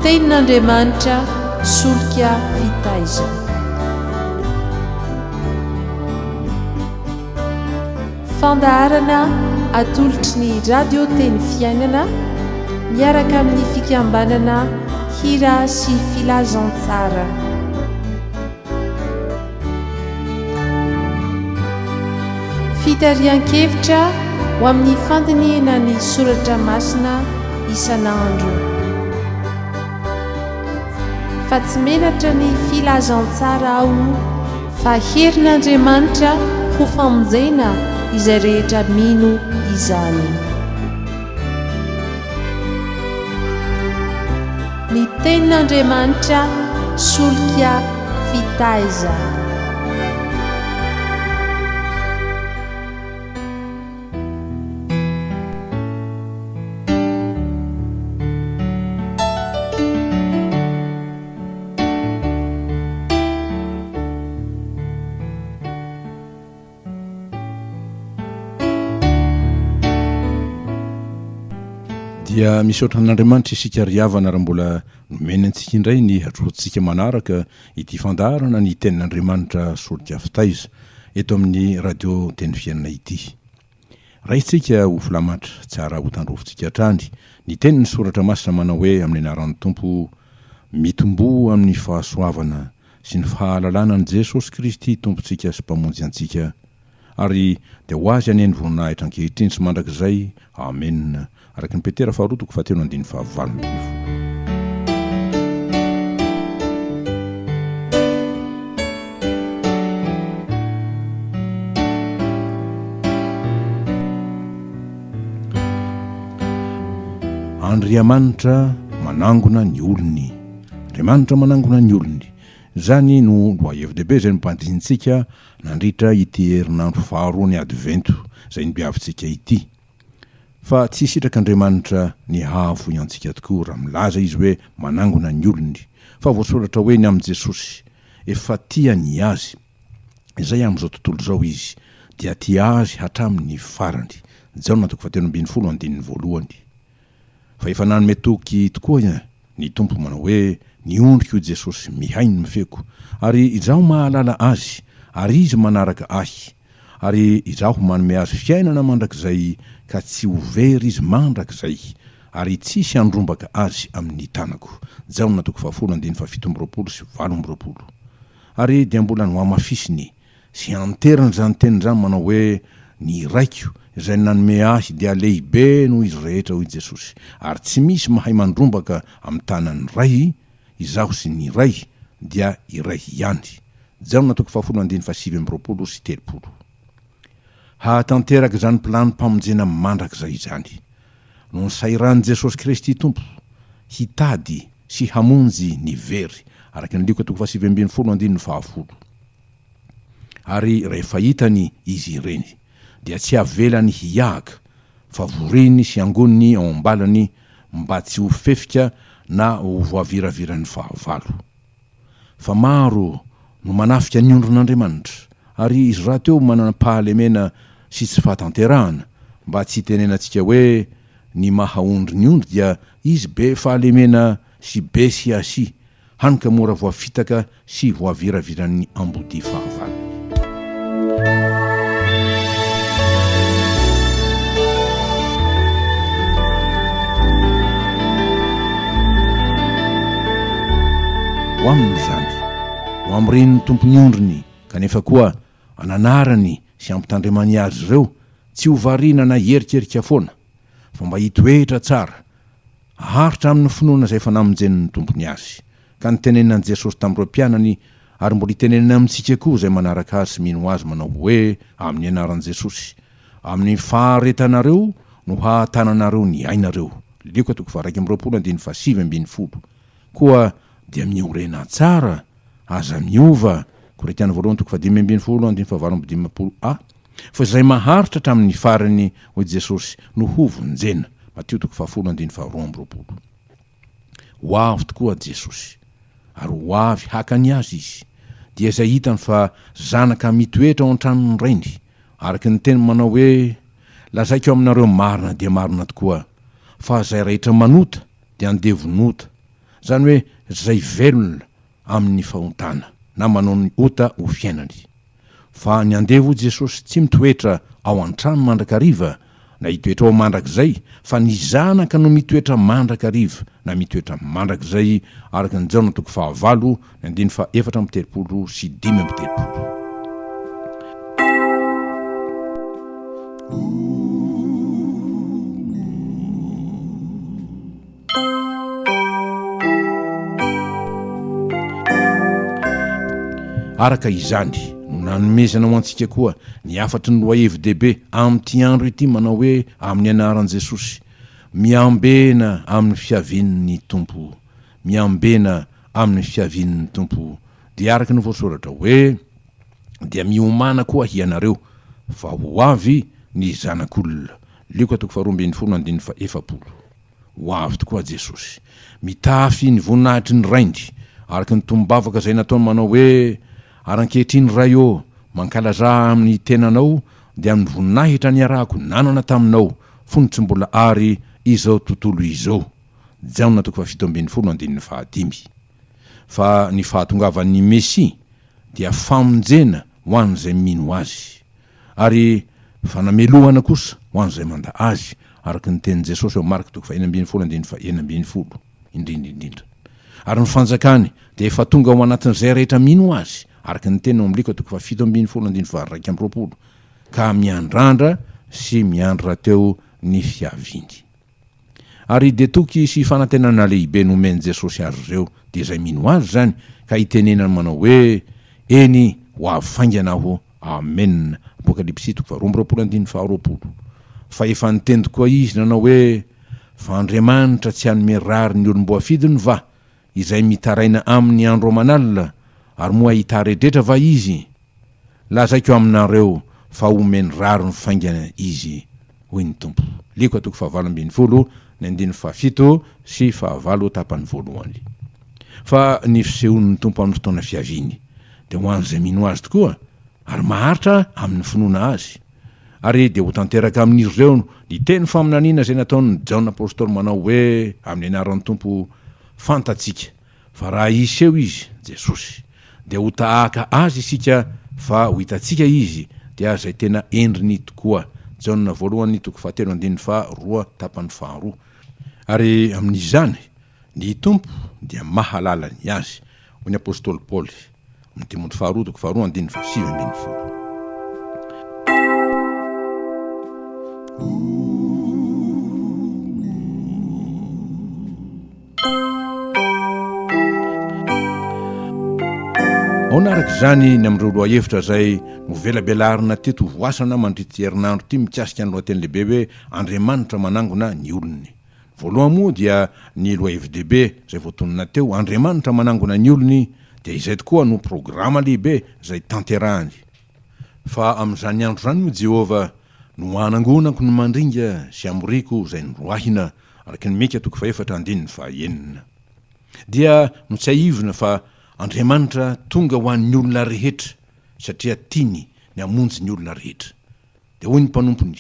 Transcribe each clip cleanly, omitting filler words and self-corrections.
Tenin'Andriamanitra solika fitaizana. Fandaharana atolotry ny Radio Teny Fiainana miaraka amin'ny fikambanana Hira sy Filazantsara. Fitarihan-kevitra ho amin'ny fandinihina ny soratra masina isan'andro. Fa tsy menatra ny filazantsara aho fa herin'Andriamanitra ho famonjena izay rehetra mino izany. Ny Tenin'Andriamanitra solika fitaizana. Dia misaotra an'Andriamanitra isika ry havana raha mbola nomeny antsika indray ny hatroantsika manaraka ity fandaharana ny tenin'Andriamanitra solika fitaiza eto amin'ny radio Teny Fiainana ity. Raisintsika ho filamatra tsara hotandrovintsika hatrany ny tenin'ny Soratra Masina manao hoe amin'ny anaran'ny Tompo, Mitomboa amin'ny fahasoavana sy ny fahalalana an'i Jesosy Kristy Tompontsika sy Mpamonjy antsika, ary dia ho Azy anie ny voninahitra ankehitriny sy mandrakizay. Amena. Araka ny Petera faharoa toko fahatelo andininy fahavalo ambin'ny folo. Andriamanitra manangona ny olony. Andriamanitra manangona ny olony. Izany no lohahevi-dehibe izay nobanjinintsika nandritra ity herinandro faharoa ny Advento izay nobiavintsika ity. Fa tsy sitrak'Andriamanitra ny hahafoy antsika tokoa raha milaza Izy hoe manangona ny olony. Fa voasoratra hoe ny amin'i Jesosy, efa tia ny azy izay amin'izao tontolo izao Izy, dia tia azy hatramin'ny farany. Jaona toko fahatelo ambin'ny folo andininy voalohany. Fa efa nanome toky tokoa ny Tompo manao hoe, Ny ondriko hoy Jesosy, mihaino ny feoko, ary Izaho mahalala azy, ary izy manaraka Ahy, ary Izaho manome azy fiainana mandrakizay, ka tsy ho very izy mandrakizay, ary tsisy handrombaka azy amin'ny tanako. Jaona toko fahafolo andininy fahafito amby roapolo sy 28. Ary dia mbola nohamafisiny sy anteriny izany teny izany manao hoe, Ny Raiko, izay nanome Ahy, dia lehibe noho izy rehetra, hoy Jesosy, ary tsy misy mahay mandrombaka amin'ny tanan'ny Ray, Izaho sy ny Ray dia iray ihany. Jaona toko fahafolo andininy fahasivy amby roapolo sy 30. Hahatanteraka izany planim-pamonjena mandrakizay izany, no nisahiran'i Jesosy Kristy Tompo hitady sy hamonjy ny very, araka ny Lioka toko fahasivy ambin'ny folo andininy fahafolo. Ary rehefa hitany izy ireny, dia tsy avelany hiahaka, fa voriny sy angoniny ao am-balany mba tsy ho fefika na ho voaviraviran'ny fahavalo. Fa maro no manafika ny ondrin'Andriamanitra, ary izy rahateo manam-pahalemena sy tsy fahatanterahana, mba tsy hitenenantsika hoe ny maha ondry ny ondry dia izy be fahalemena sy be siasia, hany ka mora voafitaka sy voaviraviran'ny ambodia fahavalony. Ho aminy izany, ho amorian'ny Tompo ny ondriny, kanefa koa ananarany sy ampitandremany azy ireo tsy ho variana na hierikerika foana, fa mba hitoetra tsara Haharitra amin'ny finoana izay efa namonjen'ny Tompony azy. Ka nitenenan'i Jesosy tamin'ireo mpianany, ary mbola itenenany amintsika koa izay manaraka Azy sy mino Azy manao hoe, Amin'ny anaran'i Jesosy, amin'ny faharetanareo no hahatananareo ny ainareo. Lioka toko faha-21 andininy faha-19. Koa dia miorena tsara Aza miova, Korintiana voalohany toko fahadimy ambin'ny folo andininy fahavalo amby dimampolo a. Fa izay maharitra hatramin'ny farany, hoy Jesosy, no hovonjena. Matio toko fahafolo andininy faharoa amby roapolo. Ho avy tokoa Jesosy, ary ho avy haka ny azy Izy, dia izay hitany fa zanaka mitoetra ao an-tranon'ny Rainy, araka ny teny manao hoe, Lazaiko aminareo marina dia marina tokoa, fa izay rehetra manota dia andevon'ota. Izany hoe izay velona amin'ny fahotana na manao ny ota ho fiainany. Fa ny andevo hoy Jesosy tsy mitoetra ao an-trano mandrakariva na hitoetra ao mandrakizay fa ny zanaka no mitoetra mandrakariva na mitoetra mandrakizay araka ny Jaona toko fahavalo ny andininy faha 34 sy 35. Araka izany no nanomezana ho antsika koa ny hafatry ny lohahevi-dehibe amin'ity andro ity manao hoe amin'ny anaran'i Jesosy, Miambena amin'ny fiavian'ny Tompo, miambena amin'ny fiavian'ny Tompo. Dia araka ny voasoratra hoe, Dia miomàna koa hianareo, fa ho avy ny Zanak'olona. Lioka toko faharoa ambin'ny folo andininy fahefapolo. Ho avy tokoa Jesosy. Mitafy ny voninahitry ny Rainy, araka ny tombavaka izay nataony manao hoe, Ary ankehitriny Ray ô, mankalazà ahy amin'ny tenanao, dia amin'ny voninahitra niarahako nanana taminao, fony tsy mbola ary izao tontolo izao. Jaona toko fahafito ambin'ny folo andininy fahadimy. Fa ny fahatongavan'ny Mesia dia famonjena ho an'izay mino Azy. Ary fanamelohana kosa ho an'izay mandà Azy, araka ny tenin'i Jesosy ao Marka toko faha-16 andininy faha-16 indrindra indrindra. Ary ny fanjakany dia efa tonga ao anatin'izay rehetra mino Azy, araka ny teniny ao amin'ny Lioka toko faha-17 andininy faha-21, ka miandrandra sy miandry rahateo ny fiaviany. Ary dia toky sy fanantenana lehibe nomen'i Jesosy azy ireo, dia izay mino Azy izany, ka itenenany manao hoe, Eny, ho avy faingana Aho. Amena. Apokalypsy toko faharoa amby roapolo andininy faharoapolo. Fa efa niteny tokoa Izy nanao hoe, Fa Andriamanitra tsy hanome rariny ny olom-boafidiny va, izay mitaraina Aminy andro aman'alina, ary moa hitaredretra va Izy? Lazaiko aminareo fa homeny rariny faingana Izy, hoy ny Tompo. Lioka toko fahavalo ambin'ny folo, ny andininy fahafito sy fahavalo tapany voalohany. Fa ny fisehoan'ny Tompo amin'ny fotoana fiaviany dia ho an'izay mino Azy tokoa ary maharitra amin'ny finoana Azy. Ary dia ho tanteraka amin'izy ireo ny teny faminaniana izay nataon'i Jaona Apostoly manao hoe, Amin'ny anaran'ny Tompo, fantatsika fa raha hiseho Izy, Jesosy, dia ho tahaka Azy isika fa ho hitantsika Izy, dia izay tena endriny tokoa. Jaona voalohany toko fahatelo andininy faharoa tapany faharoa. Ary amin'izany, ny Tompo dia mahalala ny azy, hoy ny apostoly Paoly, amin'ny Timoty faharoa toko faharoa andininy fahasivy ambin'ny folo. Aona araka izany ny amin'ireo lohahevitra izay novelabelarina teto voasana mandritra ity herinandro ity mikasika ny lohateny lehibe hoe Andriamanitra manangona ny olony. Voalohany moa dia ny lohahevi-dehibe izay voatonona teo, Andriamanitra manangona ny olony, dia izay tokoa no programa lehibe izay tanterahany. Fa amin'izany andro izany, hoy Jehovah, no hanangonako ny mandringa sy hamoriako izay noroahina, araka ny Mika toko fahefatra andininy fahenina. Dia notsiahivina fa Andriamanitra tonga ho an'ny olona rehetra satria tiany ny hamonjy ny olona rehetra. Dia hoy ny mpanompony,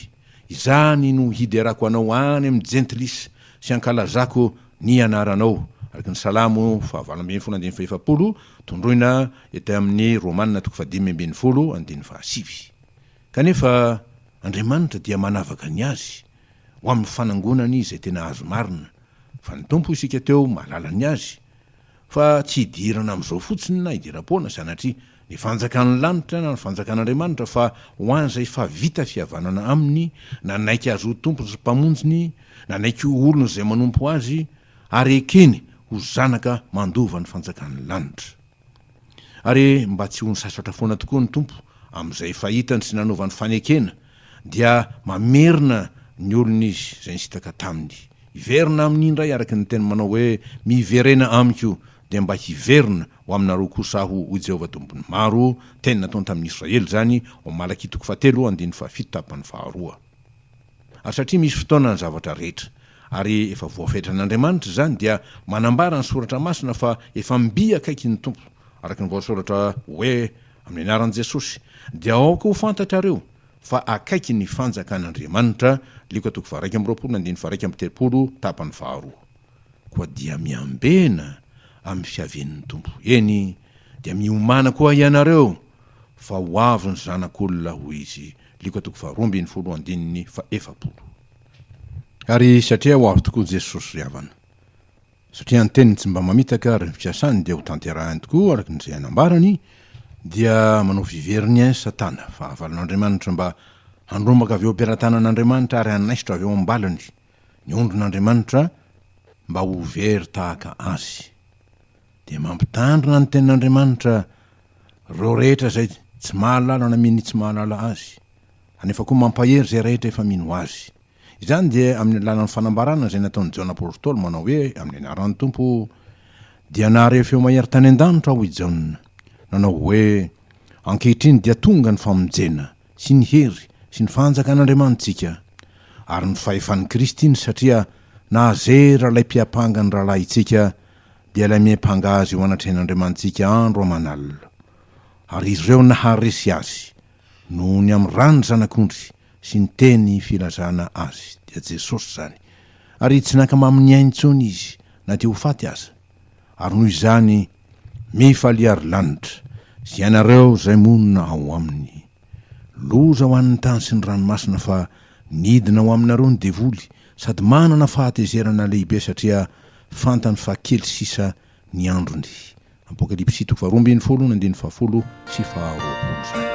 Izany no hiderako anao any amin'ny jentilisa sy hankalazako ny anaranao, araka ny Salamo fahavalo ambin'ny folo andininy fahefapolo, tondroina ety amin'ny Romana toko fahadimy ambin'ny folo andininy fahasivy. Kanefa Andriamanitra dia manavaka ny azy ho amin'ny fanangonany izay tena azy marina, fa ny Tompo isika teo mahalala ny azy, fa tsy hidirana amin'izao fotsiny na hidiram-poana sanatria ny fanjakan'ny lanitra na ny fanjakan'Andriamanitra fa ho an'izay efa vita fihavanana Aminy, nanaiky Azy ho Tompony sy Mpamonjiny, nanaiky ho olony izay manompo Azy, ary ekeny ho zanaka mandova ny fanjakan'ny lanitra. Ary mba tsy ho nisasatra foana tokoa ny Tompo amin'izay efa hitany sy nanaovany fanekena, dia mamerina ny olony Izy izay nisintaka taminy. Hiverina aminy indray araka ny teny manao hoe, Miverena amiko, dia mba hiverina ho aminareo kosa Aho, hoy Jehovah Tompon'ny maro, teny nataony tamin'ny Israely izany, ao Malakia toko fahatelo, andininy fahafito tapany faharoa. Ary satria misy fotoana ny zavatra rehetra, ary efa voafetran'Andriamanitra izany, dia manambara ny Soratra Masina fa efa mby akaiky ny Tompo, araka ny voasoratra hoe, Amin'ny anaran'i Jesosy, dia aoka ho fantatrareo fa akaiky ny fanjakan'Andriamanitra, Lioka toko faha-21 andininy faha-31 tapany faharoa. Koa dia miambena amin'ny fiavian'ny Tompo. Eny, dia miomàna koa ianareo, fa ho avy ny Zanak'olona, hoy Izy. Lioka toko faharoa ambin'ny folo andininy fahefapolo. Ary satria ho avy tokoa Jesosy ry havana, satria ny teniny tsy mba mamitaka ary ny fikasany dia ho tanterahiny tokoa araka ny izay anambarany, dia manao viveriny ain Satana, fahavalon'Andriamanitra mba handrombaka avy eo am-pelatanan'Andriamanitra ary hanaisotra avy eo am-balany ny ondrin'Andriamanitra mba ho very tahaka azy. Dia mampitandrina ny tenin'Andriamanitra ireo rehetra izay tsy mahalala na minia tsy mahalala azy, anefa koa mampahery izay rehetra efa mino azy. Izany dia amin'ny alalan'ny fanambarana izay nataon'i Jaona Apostoly manao hoe, Amin'ny anaran'ny Tompo, dia nahare feo mahery tany an-danitra aho, hoy Jaona, nanao hoe, Ankehitriny dia tonga ny famonjena sy ny hery sy ny fanjakan'Andriamanitsika, ary ny fahefan'i Kristy iny, satria nahazera ilay mpiampanga ny rahalahintsika, dia ilay miampanga azy eo anatrehan'Andriamanitsika andro aman'alina. Ary izy ireo naharesy azy, noho ny amin'ny ran'ny Zanak'ondry sy ny teny filazana azy, dia Jesosy izany. Ary tsy nankamamy ny ainy intsony izy, na dia ho faty aza. Ary noho izany, mifalia ry lanitra, sy ianareo izay monina ao aminy. Loza ho an'ny tany sy ny ranomasina fa nidina ho aminareo ny devoly sady manana fahatezerana lehibe satria fantany fa kely sisa ny androny. Apokalypsy toko faharoa ambin'ny folo ny andininy fahafolo sy faharoapolo izany.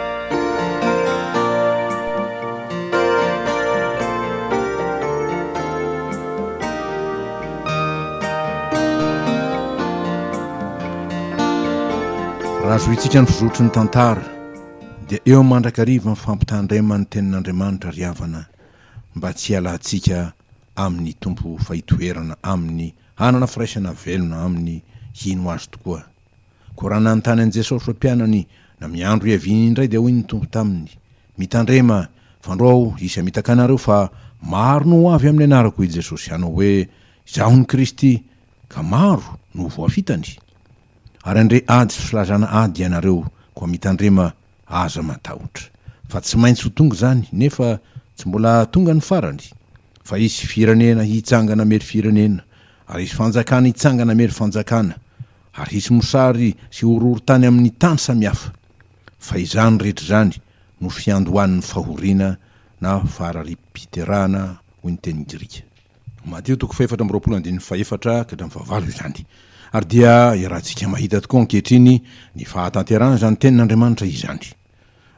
Raha zohintsika ny fizotry ny tantara dia eo mandrakariva ny fampitandreman'ny tenin'Andriamanitra ry havana mba tsy hialantsika amin'ny Tompo fa hitoerana aminy hanana firaisana velona aminy hino azy tokoa. Koa raha nanontany an'i Jesosy ireo mpianany na miandro hiaviany indray dia hoy ny Tompo taminy, Mitandrema, fandrao hisy hamitaka anareo fa maro no ho avy amin'ny anarako hoy Jesosy hanao hoe, Izaho no Kristy, ka maro no ho voafitany. Ary handre ady sy filazana ady ianareo, koa mitandrema, aza matahotra. Fa tsy maintsy ho tonga izany, nefa tsy mbola tonga ny farany. Fa hisy firenena hitsangana hamely firenena, ary hisy fanjakana hitsangana hamely fanjakana, ary hisy mosary sy horohorontany amin'ny tany samihafa. Fa izany rehetra izany no fiandohan'ny fahoriana na farariam-piterahana, hoy ny teny grika. Matio toko fahefatra amby roapolo andininy fahefatra ka hatramin'ny fahavalo izany. Ary dia iarahantsika mahita tokoa ankehitriny ny fahatanterahana izany tenin'Andriamanitra izany.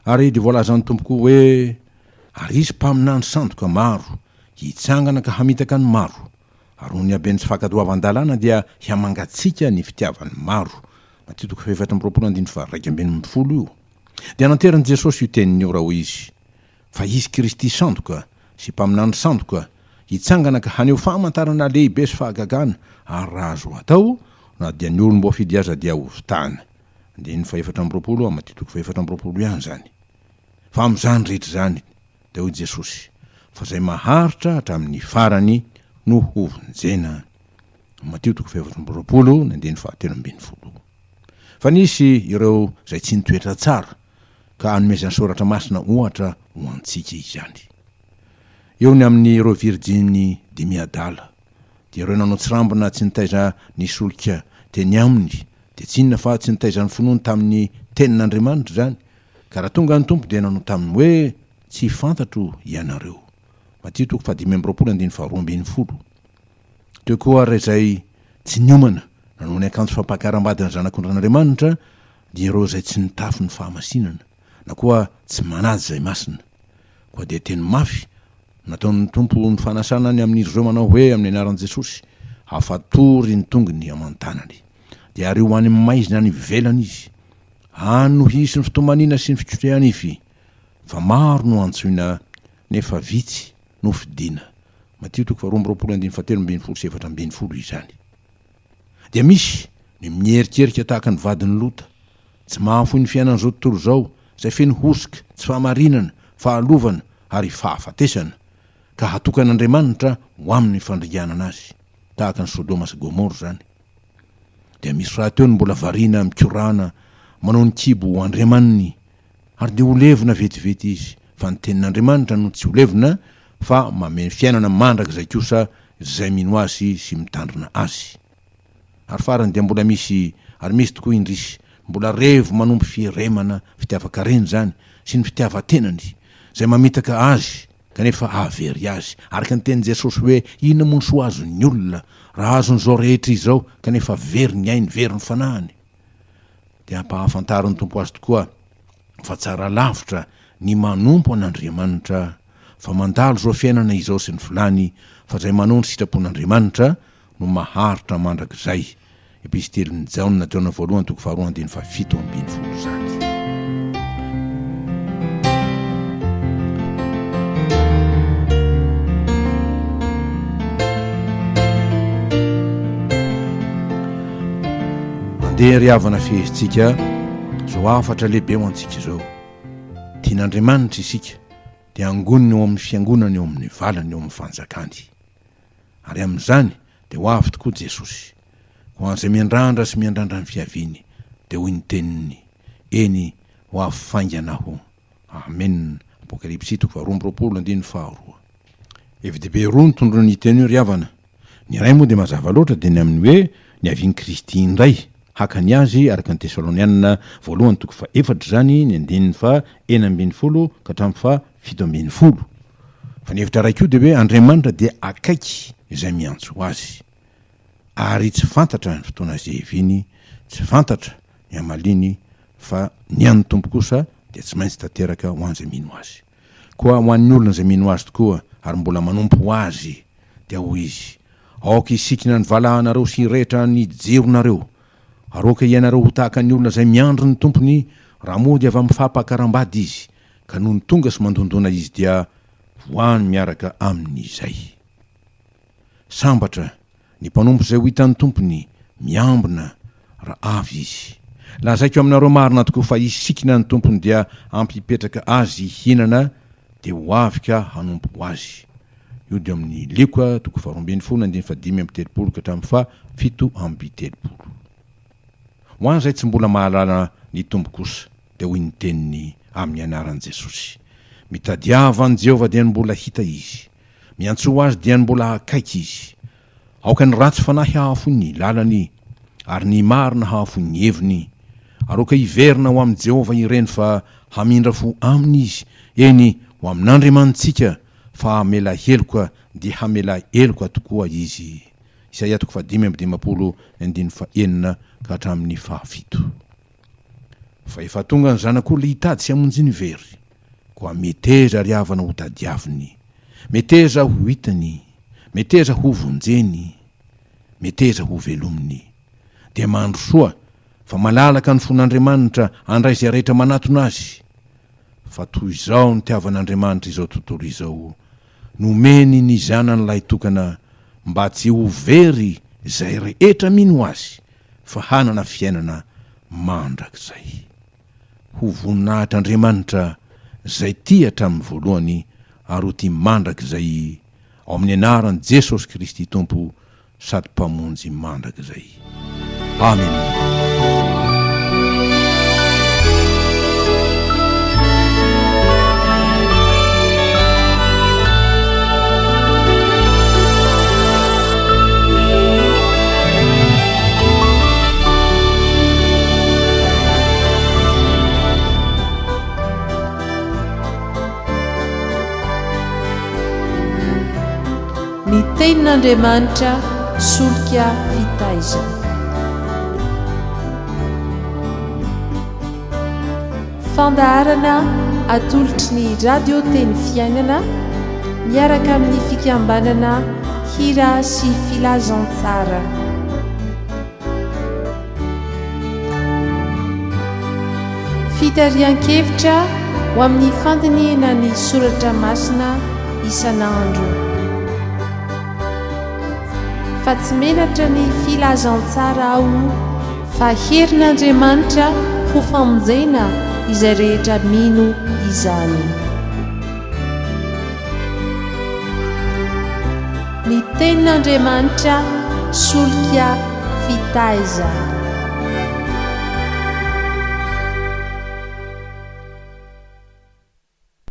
Ary dia voalazan'ny Tompo koa hoe, Ary hisy mpaminany sandoka maro hitsangana ka hamitaka ny maro, ary noho ny haben'ny tsy fankatoavan-dalàna dia hihamangatsiaka ny fitiavan'ny maro. Matio toko fahefatra amby roapolo andininy faha-iraika ambin'ny folo io. Dia nanterin'i Jesosy io teniny io raha hoy Izy, Fa hisy Kristy sandoka sy mpaminany sandoka hitsangana ka haneho famantarana lehibe sy fahagagana, ary raha azo atao, na dia ny olom-boafidy aza dia hovitana. Andininy fahefatra amby roapolo, ao Matio toko fahefatra amby roapolo ihany izany. Fa amin'izany rehetra izany, dia hoy Jesosy, fa izay maharitra hatramin'ny farany no hovonjena. Matio toko fahefatra amby roapolo, ny andininy fahatelo ambin'ny folo. Fa nisy ireo izay tsy nitoetra tsara, ka anomezan'ny Soratra Masina ohatra ho antsika izany. Eo ny amin'ireo virjiny dimy adala, dia ireo nanao tsirambina tsy nitaiza ny solika teny aminy, dia tsy inona fa tsy nitaiza ny finoany tamin'ny Tenin'Andriamanitra izany, ka raha tonga ny Tompo dia nanao taminy hoe, Tsy fantatro ianareo. Matio toko fahadimy amby roapolo andininy faharoa ambin'ny folo. Teo koa ary izay tsy niomana nanao ny akanjo fampakaram-bady ny Zanak'ondrin'Andriamanitra, dia ireo izay tsy nitafy ny fahamasinana, na koa tsy manaja izay masina. Koa dia teny mafy nataon'ny Tompo ny fanasana ny amin'izy ireo manao hoe amin'ny anaran'i Jesosy, Afatory ny tongony aman-tanany, dia ario ho any amin'ny maizina any ivelany izy. Any no hisy ny fitomaniana sy ny fikotreha-nify, fa maro no antsoina nefa vitsy no fidina. Matio toko faharoa amby roapolo andininy fahatelo ambin'ny folo sy efatra ambin'ny folo izany. Dia misy ny mierikerika tahaka ny vadin'i Lota, tsy mahafoy ny fiainan'izao tontolo izao izay feno hosoka, tsy fahamarinana, fahalovana ary fahafatesana, ka hatokan'Andriamanitra ho amin'ny fandringanana azy, tahaka an'i Sodoma sy Gomora izany. Dia misy rahateo ny mbola variana mikorana manao ny kibo ho andriamaniny, ary dia ho levona vetivety izy, fa ny tenin'Andriamanitra no tsy ho levona, fa mameno fiainana mandrakizay kosa izay mino Azy sy mitandrina Azy. Ary farany dia mbola misy, ary misy tokoa indrisy, mbola revo manompo fieremana, fitiavan-karena izany, sy ny fitiavan-tenany, izay mamitaka azy kanefa hahavery azy. Araka ny tenin'i Jesosy hoe, Inona moa ny soa azon'ny olona, raha azony izao rehetra izao, kanefa very ny ainy, very ny fanahiny? Dia ampahafantarin'ny Tompo azy tokoa fa tsara lavitra ny manompo an'Andriamanitra, fa mandalo izao fiainana izao sy ny filany, fa izay manao ny sitrapon'Andriamanitra no maharitra mandrakizay. Epistilin'i Jaona, Jaona voalohany toko faharoa andininy fahafito ambin'ny folo izany. Andeha ry havana fehezintsika izao hafatra lehibe ho antsika izao. Tian'Andriamanitra isika dia angoniny ao amin'ny fiangonany eo amin'ny valany eo amin'ny fanjakany. Ary amin'izany dia ho avy tokoa Jesosy. Ho an'izay miandrandra sy miandrandra ny fiaviany, dia hoy ny teniny, Eny, ho avy faingana Aho. Amena. Apokalypsy toko faharoa amby roapolo andininy faharoa. Hevi-dehibe roa no tondroin'io teny io ry havana. Ny iray moa dia mazava loatra dia ny amin'ny hoe niavian'i Kristy indray haka ny azy araka ny Tesalonianina voalohany toko fahefatra izany ny andininy faha 16 ka hatramin'ny faha 17. Fa ny hevitra iray koa dia hoe Andriamanitra dia akaiky izay miantso Azy. Ary tsy fantatra ny fotoana izay hiaviany, tsy fantatra ny hamaliany fa ny an'ny Tompo kosa dia tsy maintsy tanteraka ho an'izay mino Azy. Koa ho an'ny olona izay mino Azy tokoa ary mbola manompo Azy dia hoy Izy, Aoka hisikina ny valahanareo sy hirehitra ny jironareo, ary aoka hianareo ho tahaka ny olona izay miandry ny tompony raha mody avy amin'ny fampakaram-bady izy, ka nony tonga sy mandondona izy dia voany miaraka aminy izay. Sambatra ny mpanompo izay ho hitan'ny tompony miambina raha avy izy. Lazaiko aminareo marina tokoa fa hisikina ny tompony dia hampipetraka azy hihinana dia ho avy ka hanompo azy. Io dia amin'ny Lioka toko faharoa ambin'ny folo andininy fahadimy amby telopolo ka hatramin'ny faha 37. Ho an'izay tsy mbola mahalala ny Tompo kosa dia hoy ny teniny amin'ny anaran'i Jesosy, Mitadiava an'i Jehovah dia ny mbola hita Izy, miantsoa Azy dia ny mbola akaiky Izy. Aoka ny ratsy fanahy hahafoy ny lalany, ary ny marina hahafoy ny heviny. Ary aoka hiverina ho amin'i Jehovah ireny fa hamindra fo aminy Izy, eny, ho amin'Andriamanitsika, fa hamela heloka dia hamela heloka tokoa Izy. Isaia toko faha-55 ny andininy fahenina ka hatramin'ny fahafito. Fa efa tonga ny Zanak'olona hitady sy hamonjy ny very. Koa meteza ry havana ho tadiaviny, meteza ho hitany, meteza ho vonjeny, meteza ho velominy. Dia mandrosoa, fa malalaka ny fon'Andriamanitra handray izay rehetra manatona Azy. Fa toy izao nitiavan'Andriamanitra izao tontolo izao, nomeny ny Zanany lahitokana mba tsy ho very izay rehetra mino Azy, fa hanana fiainana mandrakizay. Ho voninahitr'Andriamanitra izay tia hatramin'ny voalohany ary ho tia mandrakizay, ao amin'ny anaran'i Jesosy Kristy Tompo sady Mpamonjy mandrakizay. Amena. Ny Tenin'Andriamanitra solika fitaizana. Fandaharana atolotry ny Radio Teny Fiainana miaraka amin'ny fikambanana Hira sy Filazantsara. Fitarihan-kevitra ho amin'ny fandinihana ny soratra masina isan'andro. Fa tsy menatra ny filazantsara aho fa herin'Andriamanitra ho famonjena izay rehetra mino izany. Ny tenin'Andriamanitra solika fitaizana.